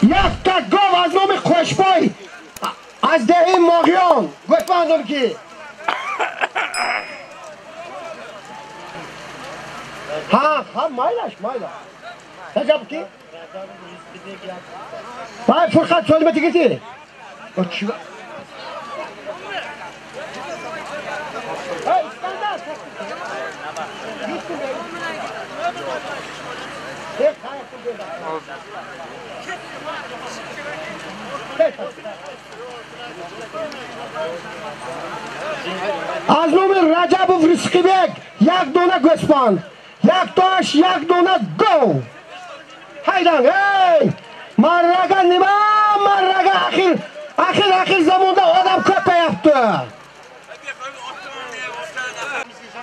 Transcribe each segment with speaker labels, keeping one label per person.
Speaker 1: Якта гов аз номи Қошбой аз деҳи Моғиён. Гӯшбандом ки? Ҳа, ҳа, майлаш, майлаш. Раҷаб ки? Вай, Фурқат солимати гирди? Аз номи Раҷабов Ризқибек як дона гӯспанд, як тош, як дона гов. Ҳайдан, эй! Маррага нима, маррага ахир, ахир, ахир замонда одам ko'payapti.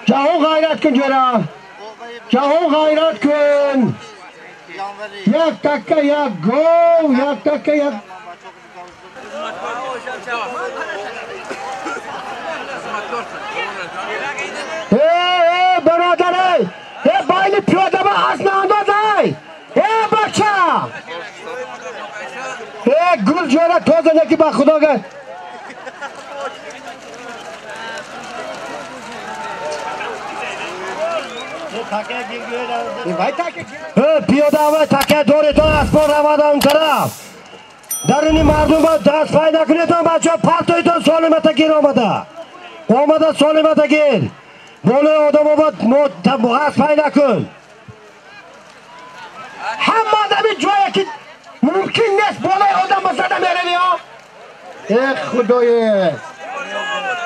Speaker 1: Jahon g'ayrat kun jo'ra. Jahon g'ayrat kun. Як такка як гов, як такка як. Ey, ey, birodar, ey! Ey, bayni piyodama asna andoz, ey! Ey, bacha! Ey, gul jo'ra toza neki ba xudoga. Пиёда така доретон аспон равад он тараф. Даруни мардума даст пай накунетон, бачаҳо, партоитон солимата гир омада. Омада солимата гир. Болои одам обод даст пай накун. Ҳама одами ҷое ки мумкин нест болои одам зада мерави, ҳо? Э, худое!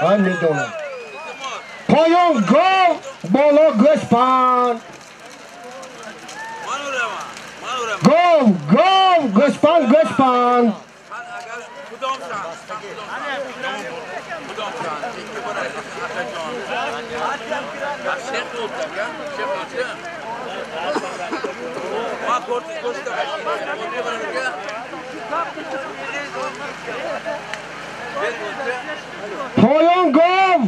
Speaker 1: Ай медонам. Поён гов, боло гӯспанд. Гов, гов, гӯспанд, гӯспанд. Поён гов,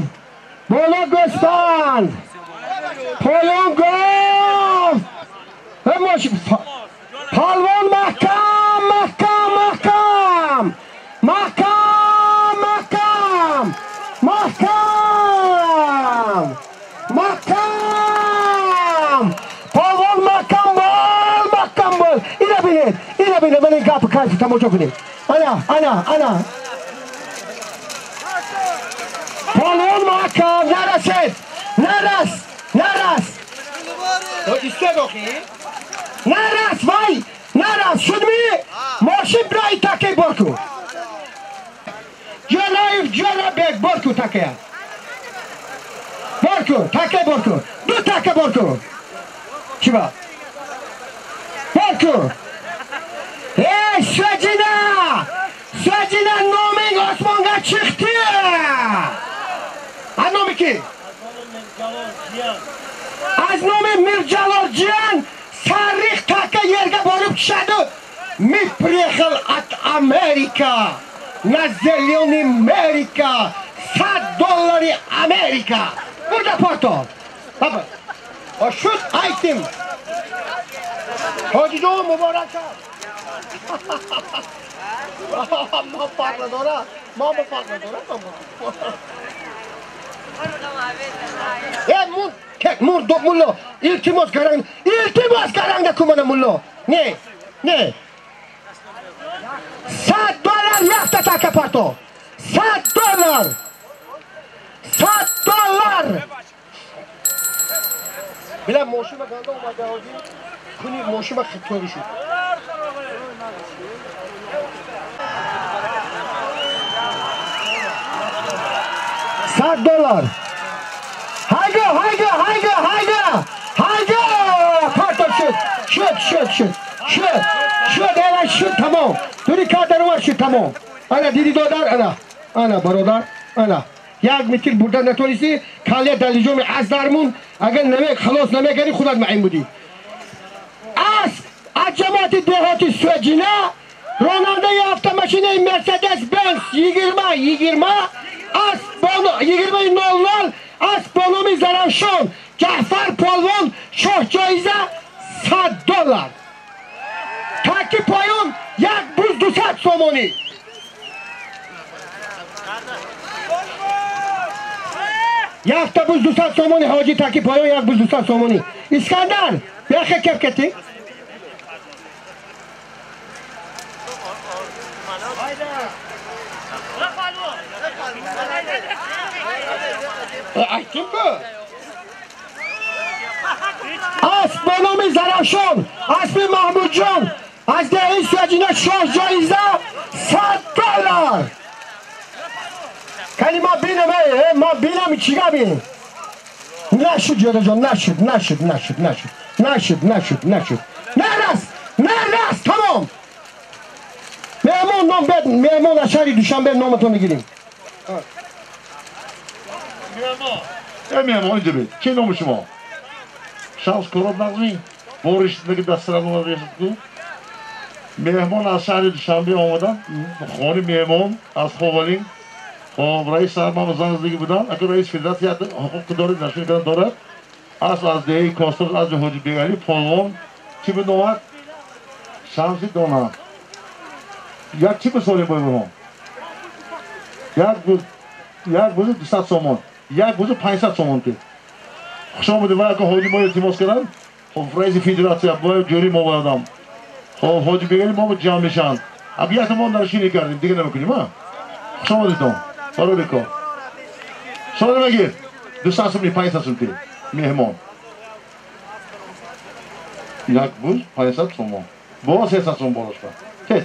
Speaker 1: боло гӯспанд. Поён гов. Палвон маҳкам, маҳкам, маҳкам. Маҳкам, маҳкам. Маҳкам. Маҳкам. Палвон маҳкам бол, маҳкам бол. Ина бинед, ина бинед, ман ин гапи кайфи тамошо кунед. Ана, ана, ана. Палвон маҳкам, нарасед. Нарас, нарас. Истед охи. Нарас, вай, нарас, шудми? Мошин бирай таке борку. Ҷалоев Ҷалабек борку таке. Борку, таке борку. Ду таке борку. Чиба? Борку. Эй, Суҷина! Суҷина номинг осмонга чиқди. Аз номи ки? Аз номи Мирҷалол Ҷиян сарриқ така yerga borib tushadi. Мы приехал от Америка на зеленый Америка. $100 Америка. Бурда порто. Баба. Шуд aytdim. Hojijon muborak. Мо фарқ надора. Мо фарқ надора. Э, мун, кек, мур, док, мулло. Илтимос гаранг, илтимос гаранг кумана мулло. Не, не. $100 якта така парто. $100. $100. Била мошина ганда омада ҳозир. Куни мошина хитори шуд. $100. Hayga, hayga, hayga, hayga, hayga! Parto шуд, шуд, шуд, шуд, шуд, шуд, ана шуд, тамом. Дури кадар омад шуд, тамом. Ана диди додар, ана, ана бародар, ана. Як метр бурда натонисти, калия далиҷоми аз дармун, агар наме халос намекардӣ, худат маъин будӣ. Асп аз ҷамоати деҳоти Суҷина, ронандаи автомашинаи Мерседес Бенз 20 20, асп 20:00, асп бо номи Заравшон Ҷаъфар Полвон, шоҳ ҷоиза $100. Таки поён як бур. сомонӣ. Якта буз 200 сомонӣ ҳоҷи таки поён як буз 200 сомонӣ. Искандар, бияхе кеф кетӣ. Aytdim ku. Асп ба номи Зарафшон, аспи Маҳмудҷон аз деҳаи Суяҷина 6 ҷоиза $100. Кани ма бинам, ма бинам чӣ гап ин? Нашуд ҷодаҷон, нашуд, нашуд, нашуд, нашуд, нашуд, нашуд, нашуд. Нарас, нарас, тамом. Меҳмон ном бед, меҳмон аз шаҳри Душанбе номатон мегирем.
Speaker 2: Меҳмон инҷо бед. Чӣ номи шумо? Шамс Короб нағзмӣ? Бориш дастрану ку? Меҳмон аз шаҳри Душанбе омадан. Хони меҳмон аз Ховалин. Хоб, раис сармам зан зиндагӣ будан. Ака раис федератсия ҳуқуқ дорад, нашр кардан дорад. Аз деҳаи Костор, аз Ҳоҷи Бегали полвон чӣ биномад? Шамси Дона. Як чӣ бисолем бо меҳмон? Як бузи 200 сомон. Як бузи 500 сомон ки. Хуш омадед. Ва ака ҳоҷи мо илтимос карданд. Хоб, раиси федератсия бо ҷӯри мо боядам. Хоб, Ҳоҷи Бегали мо ҷамъ мешаванд. Аб як мо наршинӣ кардем, дига намекунем, а? Хуш омадедон. Барои кор. Соли мегир. 200 сомонӣ, 500 сомонӣ меҳмон. Як буз 500 сомон. Бо 300 сомон болош ба. Тез.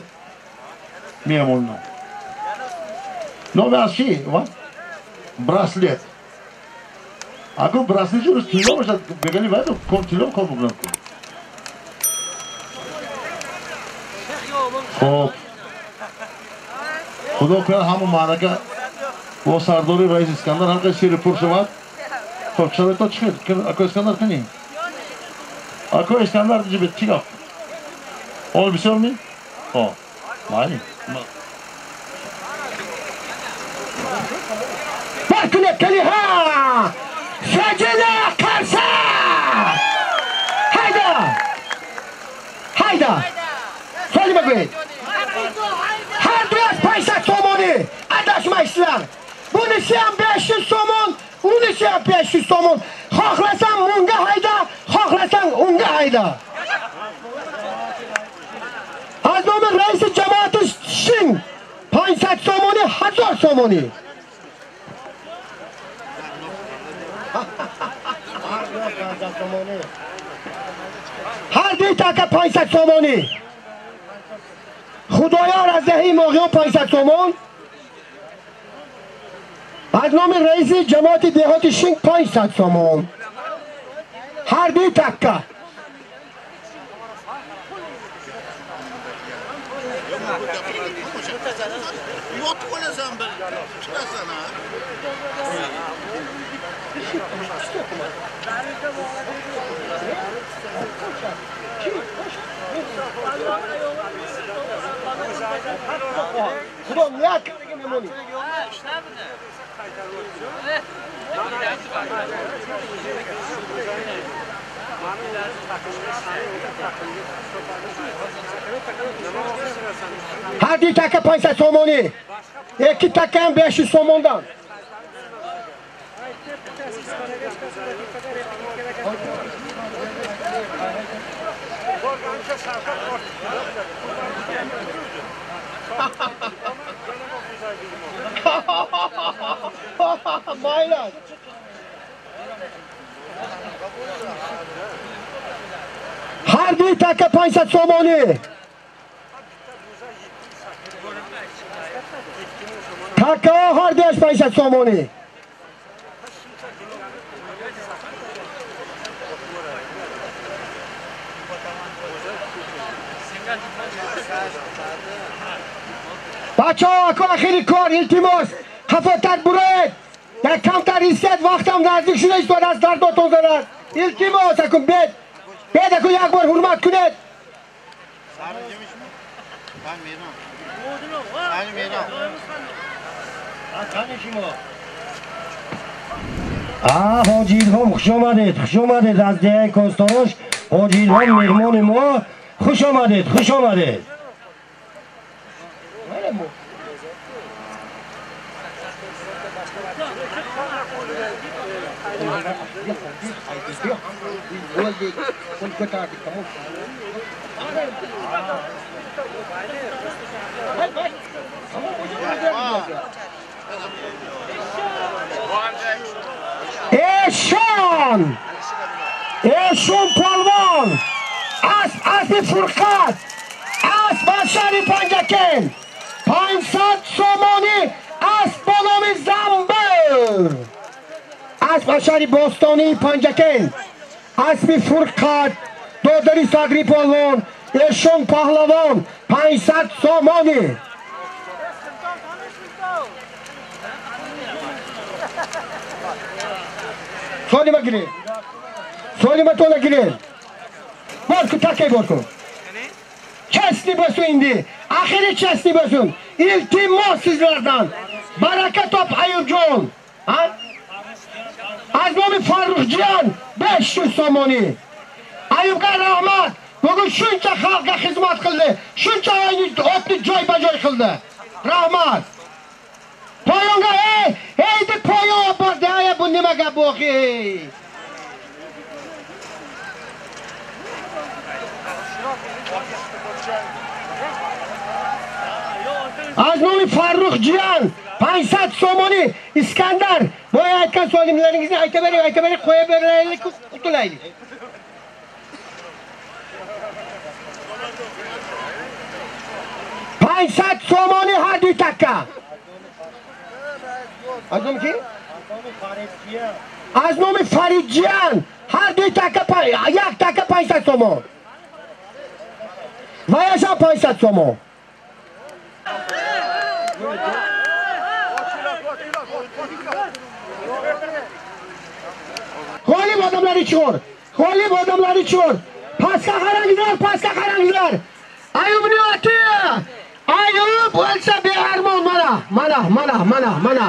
Speaker 2: Меҳмон ном. Номи аз чӣ? Ва? Браслет. Ако браслет ҷурус тилло бошад, бегали вай кор тилло кор бикунад. Хоб. Худо кунад ҳама маърака бо сардори раис Искандар ҳамқа сири пур шавад. Хоб, шароито чӣ хел? Ако Искандар кунӣ? Ако Искандар ҷибет чӣ гап? Ол бисёр ми? Хоб, майли.
Speaker 1: Бар кунед калиҳа! Саҷина қарса! Ҳайда! Ҳайда! Соли бигӯед. Ҳар дуяш 500 сомонӣ. Adashmaysizlar. Bunisi ham 500 somon, unisi ham 500 somon. Xohlasang unga hayda, xohlasang unga hayda. Az nomi raisi jamoati Shing 500 somoni, 1000 somoni. Ҳар дуи така 500 сомонӣ. Худоёр аз деҳаи Моғиён 500 сомон. Аз номи раиси ҷамоати деҳоти Шинг 500 сомон. Ҳар дуи такка. Худо як кардаги мемонӣ. Ҳар дуи така 500 сомонӣ. Яки такаам 500 сомондан. Майлаш. Ҳар дуи така 500 сомонӣ. Такаҳо ҳар дуяш 500 сомонӣ. Бачаҳо, ако ахири кор, илтимос, хафотар буроед. Як камтар истед, вақтам наздик шуда истодааст, дардотон занад. Илтимос, акун бед. Бед акун як бор ҳурмат кунед.
Speaker 3: Ҳоҷи Илҳом, хуш омадед, хуш омадед аз деҳаи Косторош. Ҳоҷи Илҳом меҳмони мо, хуш омадед, хуш омадед.
Speaker 1: Эшон! Эшон полвон! Асп, аспи Фурқат! Асп аз шаҳри Панҷакент! 500 сомонӣ асп бо номи Замбир! Асп аз шаҳри бостонии Панҷакент! Аспи Фурқат, додари Садри полвон, Эшон паҳлавон, 500 сомонӣ! Солима гиред! Солима тона гиред! Бор кун, такай бор кун! Честни bo'lsin indi! Axiri честни bo'lsin! Iltimos sizlardan! Baraka top Ayubjon! Ha? Az nomi Farruhjon 500 somoni! Ayubga rahmat! Bugun shuncha xalqqa xizmat qildi, shuncha otni joyba-joy qildi. Rahmat! Poyonga ey, ey deb poyon bordi, ey bu nima gap bu ey? Az nomi Farruhjon 500 somoni. Iskandar, boya aytgan so'zlaringizni ayta bering, ayta bering, qo'ya beraylik, qutulaylik. 500 somoni har ду takka. Az nomi ki? Az nomi Faridjian har ду takka, як takka 500 somon. Vayasham 500 somon. G'olib odamlar ichor. G'olib odamlar ichor. Pastga qarangizlar, pastga qarangizlar. Ayubning oti. Ayub o'lsa bearmon mana, mana, mana, mana, mana.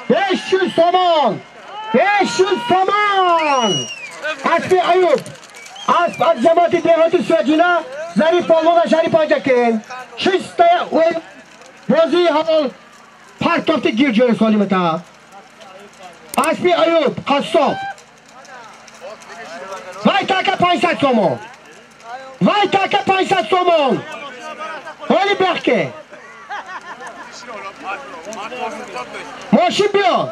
Speaker 1: 500 somon. 500 somon. Aspi Ayub. Asp az jamoati dehoti Suvajina, Zarif polvon va Sharif Panjakent. Чистая o'yin bozii halol partofni gir joyi solimata. Aspi Ayub qassob. Vay taka 500 somon. Vay taka 500 somon. Holi berke. Moshin biyo.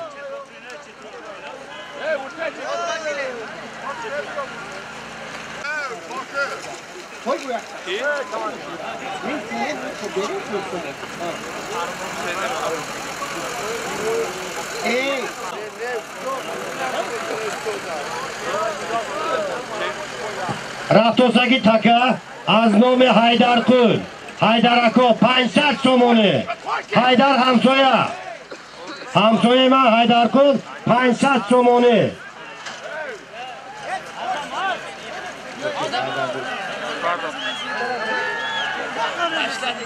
Speaker 3: Рафтосаги така аз номи Ҳайдарқул, Ҳайдарако 500 сомонӣ. Ҳайдар ҳамсоя. Ҳамсояи ман Ҳайдарқул 500 сомонӣ.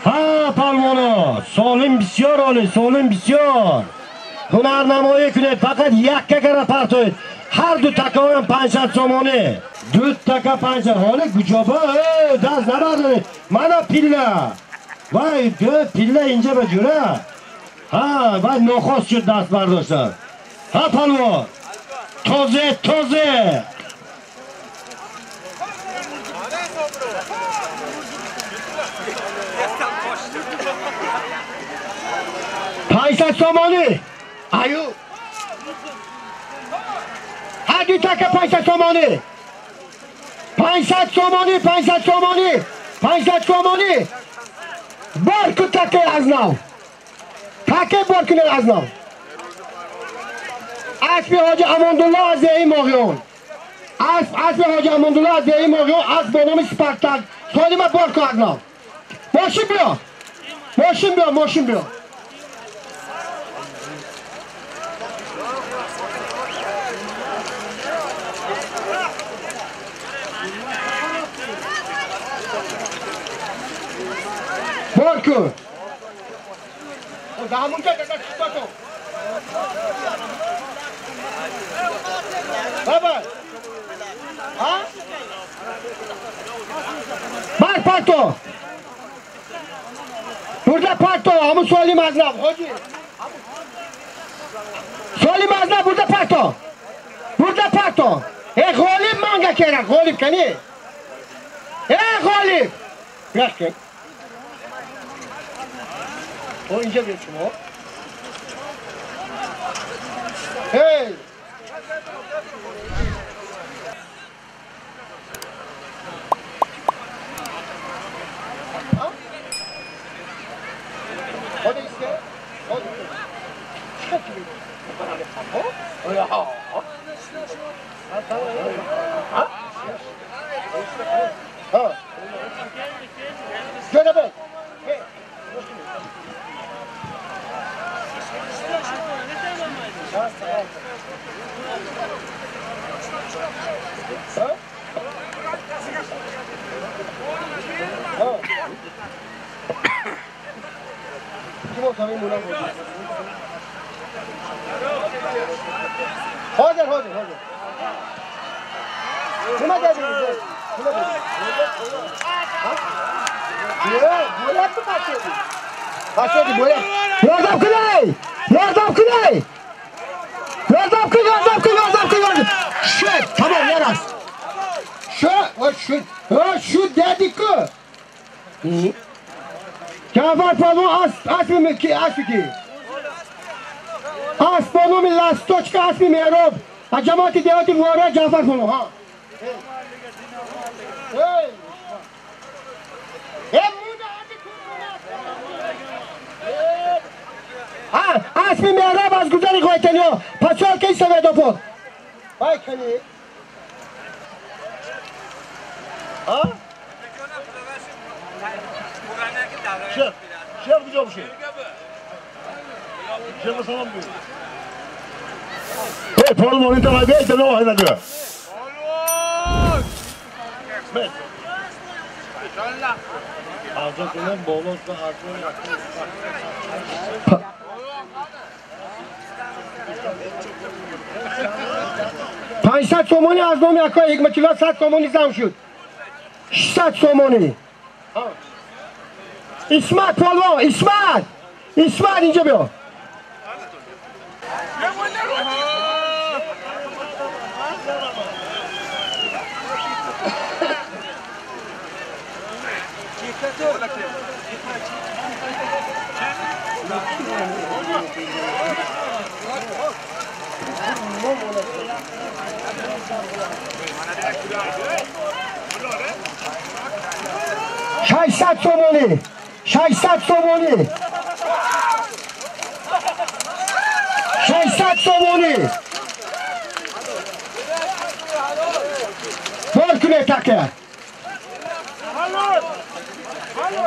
Speaker 3: Ҳа палвоно, солим бисёр олӣ, солим бисёр. Ҳунарнамоӣ кунед, фақат якка кара партоед. Ҳар ду такаоям 500 сомонӣ. Ду така 500. Ҳоли куҷоба? Даст набардоред. Мана пилла. Вай, пилла инҷа ба ҷура. Ҳа, вай нохост шуд даст бардоштан. Ҳа палвон. Тозе, тозе.
Speaker 1: 500 сомонӣ. Ayub. Ҳар ду така 500 сомонӣ. 500 сомонӣ, 500 сомонӣ, 500 сомонӣ. Бор кун такаи аз нав. Такаи бор кунед аз нав. Аспи Ҳоҷи Амондулло аз деҳаи Моғиён. Асп, аспи Ҳоҷи Амондулло аз деҳаи Моғиён, асп бо номи Спартак. Солима бор кун аз нав. Мошин биё. Мошин биё, мошин биё. Бор кун. Бар парто. Бурда парто, ҳамун Солим аз нав, ҳоҷи. Солим аз нав бурда парто. Бурда парто. Ғолиб манга kerak, g'olib qani? G'olib! Yo'q. O inja bir шумо. Эй! Hozir, hozir, hozir. Nima dedingiz? Nima dedingiz? Yo'q, bo'lyapti pastga. Pastga bo'lyapti. Yordam qilay! Yordam qilay! Yordam qil, yordam qil, yordam qil, yordam. Shu, tamom, yaras. Shu, shu, shu dedik-ku. Jafar polvon asmi ki, asmi ki. Asp ба номи Ласточка, аспи Меҳроб аз ҷамоати деҳоти Вора Ҷаъфар полвон. Ҳа. Эй! Ҳа, аспи Меҳроб аз гузари Ғойтаниё, посёлкаи Советобод. Вай кани. Ҳа?
Speaker 2: Шеф, шеф куҷо бошед? Шеф салом бигӯ. Эй, полвон, ин тараф биё, ин тараф нагӯ. Полвон!
Speaker 1: 500 сомонӣ аз номи акои Ҳикматулло 100 сомонӣ зам шуд. 600 сомонӣ. Исмат полвон, Исмат! Исмат инҷо биё. 600 сомонӣ, 600 сомонӣ, 600 сомонӣ. Бор кунед таке.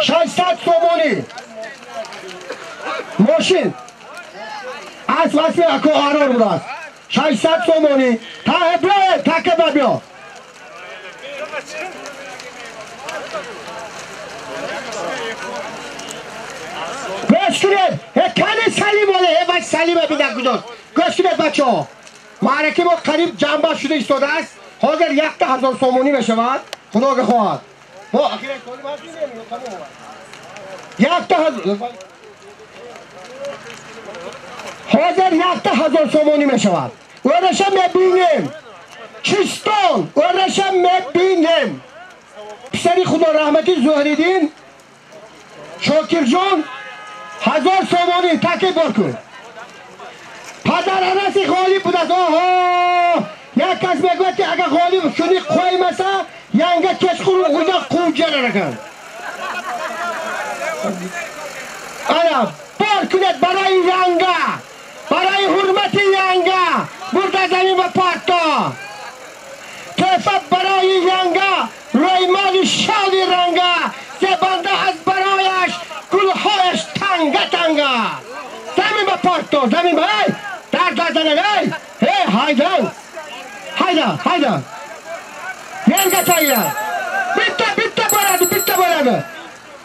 Speaker 1: 600 сомонӣ. Мошин. Асп аспи ако арор будааст. 600 сомонӣ. Та биё, таке ба биё. Гӯш кунед, кани Салим оле, вай Салима бида куҷост. Гӯш кунед бачаҳо. Маъраки мо қариб ҷанба шуда истодааст. Ҳозир 1000 сомонӣ мешавад. Худо хоҳад. Мо ахиран солим ҳастем ё тамом омад? 1000 ҳозир 1000 сомонӣ мешавад. Ӯраша мебинем. Чистон, ӯраша мебинем. Писари Худо раҳматӣ Зуҳриддин Шокирҷон 1000 сомонӣ таке бор кун. Падар анаси ғолиб будааст. Оҳо! Як кас мегӯяд ки агар ғолиб шуни қоймаса, янга кечқурун уйда қувib jarar ekan. Ана, бор кунед барои янга, барои ҳурмати янга, бурда замин ба парто. Тӯҳфа барои янга, рӯймоли шови ранга, зебанда аз барояш гулҳояш танга танга. Замин ба парто, замин ба эй, дар дар занад эй, эй ҳайдан. Hayda, hayda. Yanga tayyor. Bitta, bitta boradi, bitta boradi.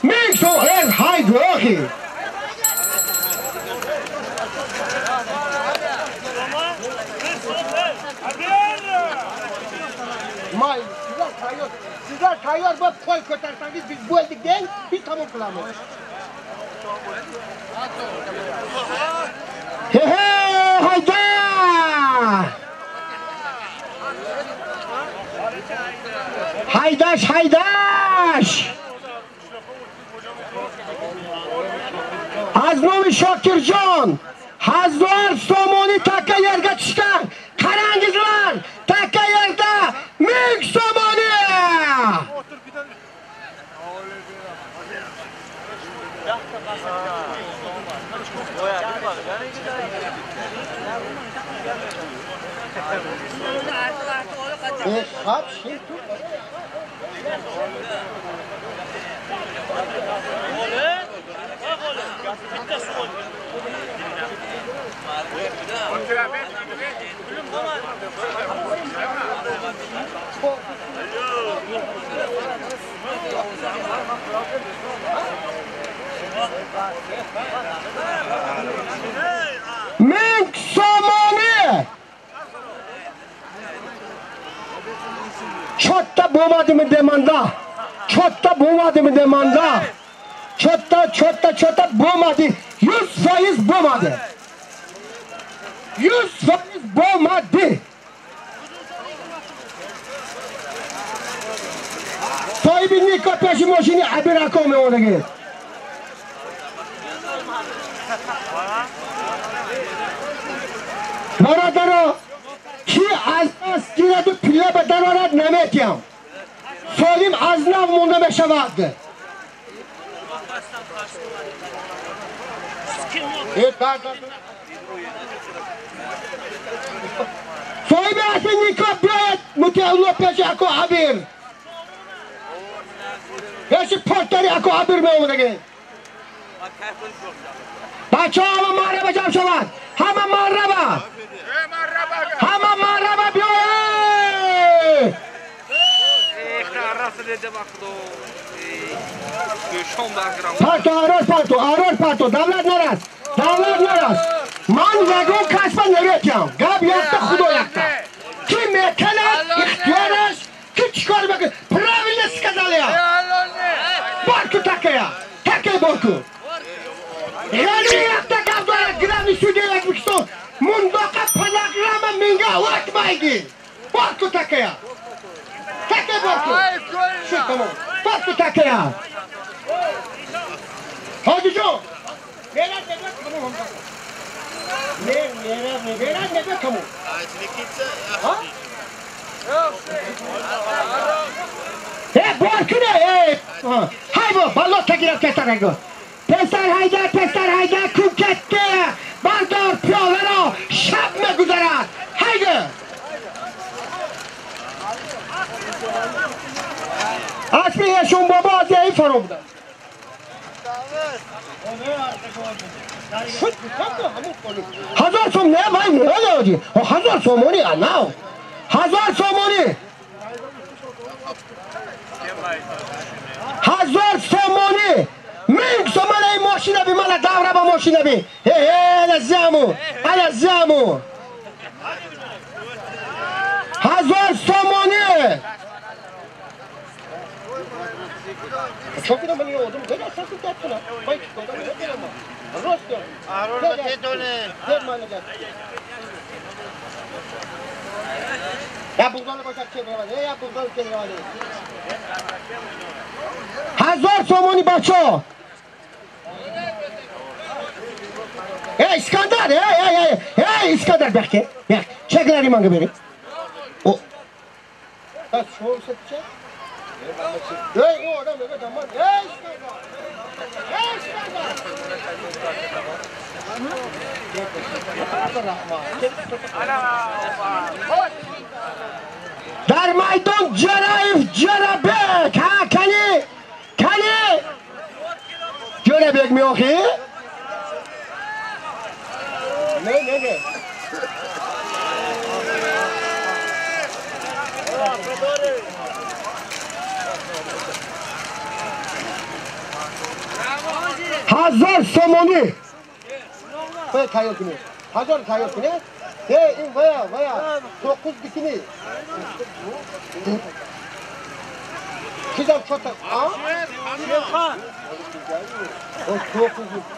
Speaker 1: 1000 so'm, ey, haydi, oxi. May, sizlar tayyor, sizlar tayyor bo'lib qo'l ko'tarsangiz biz bo'ldik deng, biz tamom qilamiz. He he, hayda! Ҳайдаш, ҳайдаш. Аз номи Шокирҷон 1000 сомонӣ така yerga tushgan. Qarangizlar, taka yerda 1000 сомонӣ. Ming сомонӣ. Чотта bo'lmadimi demanda. Чотта bo'lmadimi demanda. Чотта, чотта, чотта bo'lmadi. 100% bo'lmadi. 100% bo'lmadi. Соҳиби Ника пеши мошини Абир ако меомадагӣ. Бародаро, ки аз даст гираду пилла ба дарорад наметиҳам. Солим аз нав монда мешавад. Соҳиби асли Ника биёяд Мутиалло пеши ако Абир. Пеши портари ако Абир меомадагӣ. Бачаҳо ҳама марраба ҷамъ шаванд. Ҳама марраба. Ҳама марраба биёед. Парто, арор парто, арор парто, давлат нарас, давлат нарас. Ман ягон касба наметиҳам. Гап якта, худо якта. Ки мекунад, ихтиёраш, ки чикор мекунад. Правильно сказали я. Борку такая, такая борку. Ғани якта гап дорад, главный судья Ӯзбекистон. Мундақа программа минга o'tmaydi. Борку такая. Такая борку. Shu tamom. Борку такая. Hojijon. Merad nega tamom. Merad nega tamom. Ha? E borku ne? E. Hay bu, ballo tagirab ketar ego. Писар ҳайда, писар ҳайда, ку кетте. Бардор пиёларо шаб мегузарад. Ҳайда. Аспи эшон бобо аз ин фаро буда. 1000 сом не, вай не, 1000 сомонӣ, ана. 1000 сомонӣ. 1000 сомонӣ. Минг сомонаи мошина би, мана давра ба мошина би. Э, ана заму, ана заму. 1000 сомонӣ. Чо кунам ман одам, гада асаси дад кунам. Ман чӣ кунам? Рост. Я буғдол бошад чӣ меравад? Я буғдол чӣ меравад? 1000 сомонӣ бачо. Эй Искандар, эй, эй, эй, эй Искандар бяхке, бях. Чеклари манга бери. О. Та шо сетче? Эй, о, одам мега даман. Эй Искандар. Эй Искандар. Дар майдон Ҷараев Ҷарабек. Ҳа, кани? Кани? Ҷарабек меохӣ? Не, не, не. 1000 сомонӣ. Бояд тайёр кунед. 1000 тайёр кунед. Э, ин вая, вая. 9 дикини. Чизам чота, а?
Speaker 4: Шерхан.
Speaker 1: 9.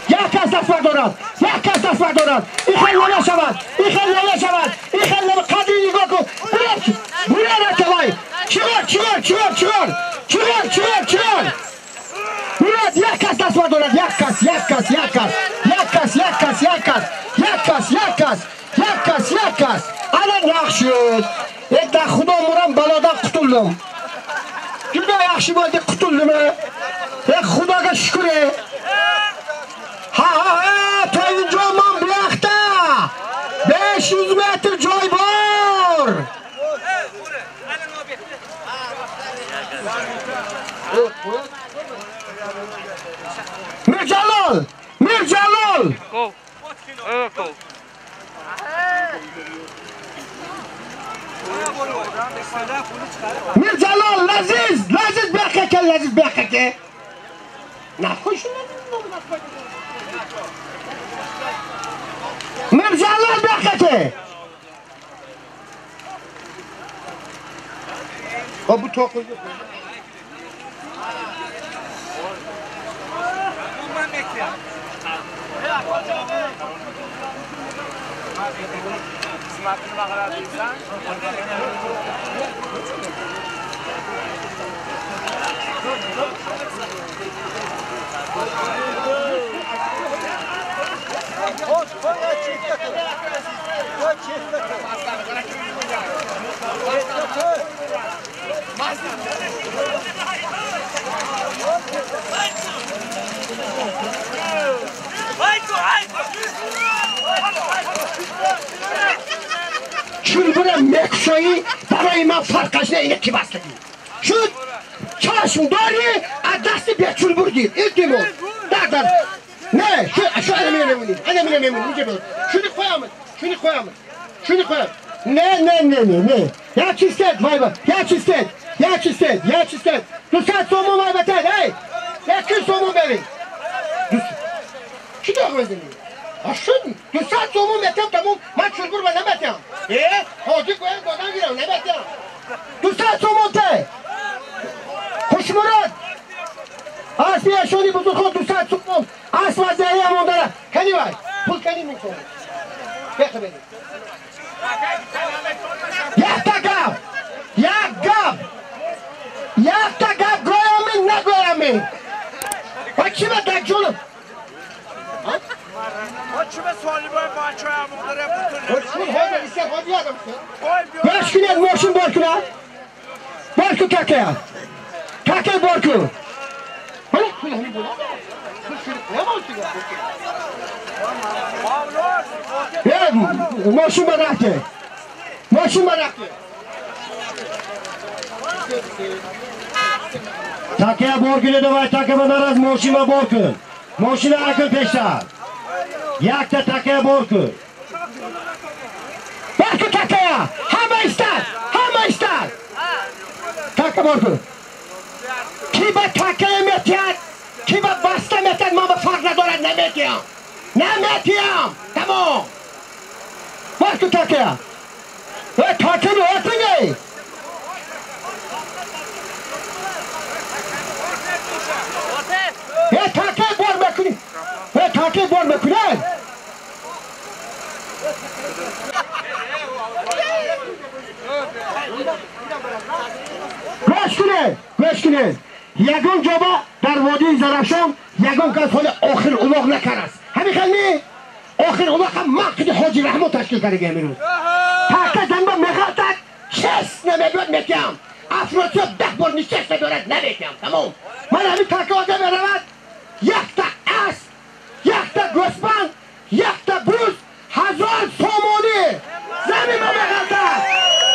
Speaker 1: Як кас даст бардорад, як кас даст бардорад. Ин хел намешавад, ин хел намешавад, ин хел қадри нигоҳ кун. Бурад атавай. Чиғор, чиғор, чиғор, чиғор. Чиғор, чиғор, чиғор. Бурад, як кас даст бардорад, як кас, як кас, як кас. Як кас, як кас, як кас. Як кас, як кас. Як кас, як кас. Ана нақш шуд. Ек да худо мурам балодан qutuldim. Juda yaxshi bo'ldi, qutuldim. Ек Xudoga shukr. Ha ha ha, Toyinjon bu yoqda 500 metr joy bor. Mirjalol, Mirjalol. Mirjalol, Laziz, Laziz bu yoqqa kel, Laziz bu yoqqa kel. Naxosh Mirjalol bu yoqqa kel. Bu to'qqiz. Чулбура мекушоӣ барои ман фарқаш не, ина ки бастагӣ шуд. Чашм дорӣ аз дасти бечулбур гир, илтимос. Дар не шу ана мина мемонӣ, ана мина мемонӣ. Инҷа биё, шуни қоямад, шуни қоямад, шуни қоямад. Не, не, не, не, не. Як чиз тед, вай ба, як чиз тед, як чиз тед, як чиз тед. 200 сомон вай ба тед, эй! 200 сомон бери. Чӣ доғ мезанӣ? Шуд, 200 сомон метам, тамом, ман чулбур ба наметам. Ҳоҷӣ гӯям додам гирам, наметам. 200 сомон те. Хушмурод. Аспи ашони бузургхон 200 сомон. Асп аз деҳия мондара. Кани вай? Пул кани мекунӣ? Беха бери. Якта гап! Як гап! Якта гап гӯями, нагӯями. Ва чӣ ба дар ҷонам? Гӯш кунед, мошин бор кунад. Бор кун какая. Какая бор кун. Мошин ба рафте. Мошин ба рафте.
Speaker 3: Такая бор кунед, давай така ба нараз мошин ба бор кун. Мошина акл пештар. Якта такая бор кун.
Speaker 1: Бор кун такая. Ҳама истад, ҳама истад. Така бор кун. Ки ба такая метиҳад, ки ба баста метиҳад, ман ба фарқ надорад, наметиҳам. Наметиҳам. Тамом. Бор кун такая. Такая отингей. Такая бор мекунӣ. Такая бор мекунад. Гӯш кунед, гӯш кунед. Ягон ҷоба дар водии Зарафшон ягон кас ҳоли охир улоғ накардаст. Ҳамин хел не? Охир улоғ ҳам мақди Ҳоҷи Раҳмон ташкил кардаги ҳамин рӯз. Така занба меғалтад, чест намебиёд, метиҳам. Афросиёб 10 бор нишаст надорад, наметиҳам. Тамом. Ман ҳамин така одам меравад, якта асп, якта гӯсфанд, якта буз, 1000 сомонӣ. Замин ба меғалтад.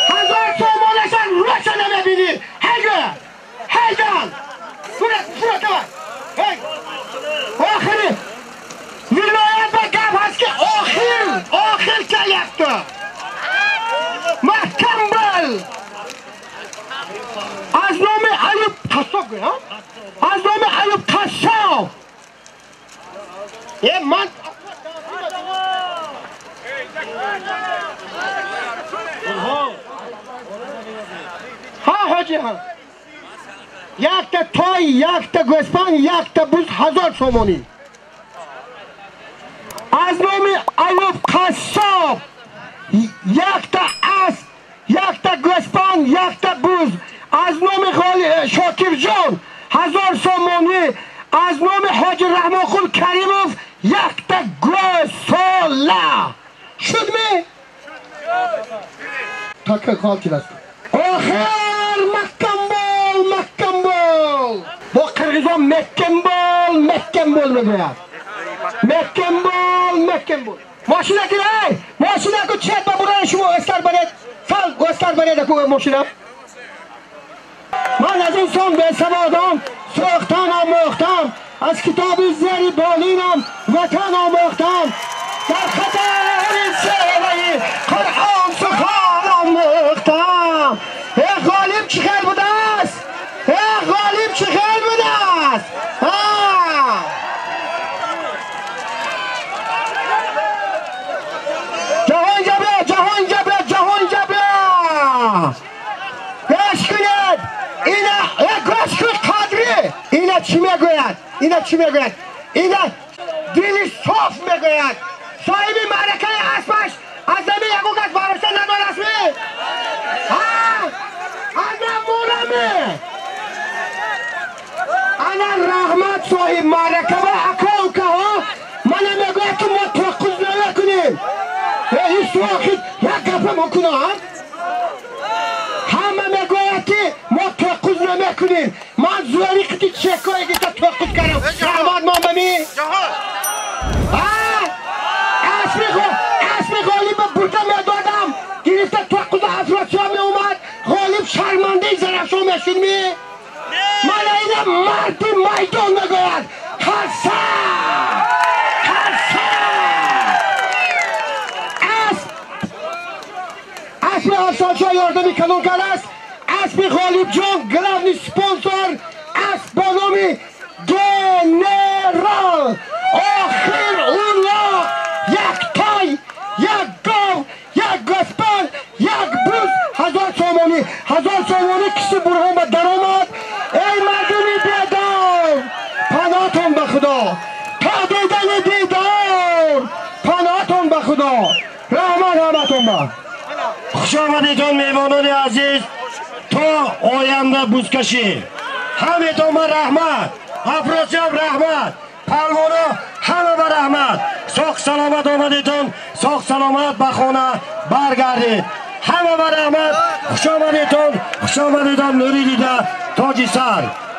Speaker 1: 1000 сомонашан роша намебинӣ. Ҳайга! Ҳайдан! Сурат, сурат давай! Ҳай! Охири! Вилоят ба гап ҳаст ки охир, охир кelyapti. Маҳкам бол! Аз номи Али Қассоб гӯй, ҳа? Аз номи Аюб Қассоб. Е, ман ҳа ҳоҷи ҳа. Якта той, якта гӯспанд, якта буз 1000 сомонӣ. Аз номи Аюб Қассоб якта асп, якта гӯспанд, якта буз. Аз номи Шокирҷон 1000 сомонӣ. Аз номи Ҳоҷи Раҳмонқул Каримов якта гӯсола. Шудми? Така қалтиласт. Охир маҳкам бол, маҳкам бол. Бо қирғизон меҳкам бол, меҳкам бол мегӯяд. Меҳкам бол, меҳкам бол. Мошина ки эй, мошина ку чет ба бурани шумо эстар баред. Сал эстар баред ку мошина. Ман аз инсон бесаводам, сӯхтан омӯхтам, аз китоби зери болинам ватан омӯхтам. Дар хатари севаи Қуръон сухан омӯхтам. Э ғолиб чӣ хел будааст? Э ғолиб чӣ хел будааст? Ҷаҳон ҷабра, ҷаҳон ҷабра, ҷаҳон ҷабра. Гӯш кунед. Ина гӯш кун қадри. Ина чӣ мегӯяд? Ина чӣ мегӯяд? Ина дили соф мегӯяд. Соҳиби маъракаи аспаш аз замин ягон кас бароса надорастми? Ҳа? Ана мураме. Ана раҳмат соҳиб маърака ва ака укаҳо мана мегӯяд ки мо тоққуз намекунем. Ҳеҷ вақт як гапа мекунам. Ҳама мегӯяд ки мо тоққуз намекунем. Ман зӯри қити чекое гирифта тоққуз кардам. Раҳмат ман ба ми? Аспи ғолиб бурда медодам. Гирифта тоққуза Афросиёб меомад. Ғолиб шармандаи Зарафшон мешуд ми? Мана ина марди майдон мегӯяд. Қарса! Қарса! Асп! Аспи Афсоншоҳ ёрдами калон кардааст. Аспи Ғолибҷон главный спонсор асп бо номи Генерал. Охир уллоҳ як той, як гов, як гӯспанд, як буз 1000 сомонӣ. 1000 сомонӣ киси Бурҳон ба даромад. Эй мардуми бедор, паноҳтон ба Худо. То дидани дидор, паноҳтон ба Худо. Раҳмат ҳаматон ба.
Speaker 3: Хуш омадедон меҳмонони азиз то оянда бузкашӣ. Ҳаметон ба раҳмат. Афросиёб раҳмат. Палвоно ҳама ба раҳмат. Соғ саломат омадедон, соғ саломат ба хона баргардед. Ҳама ба раҳмат. Хуш омадедон, хуш омадедон нури дида тоҷи сар.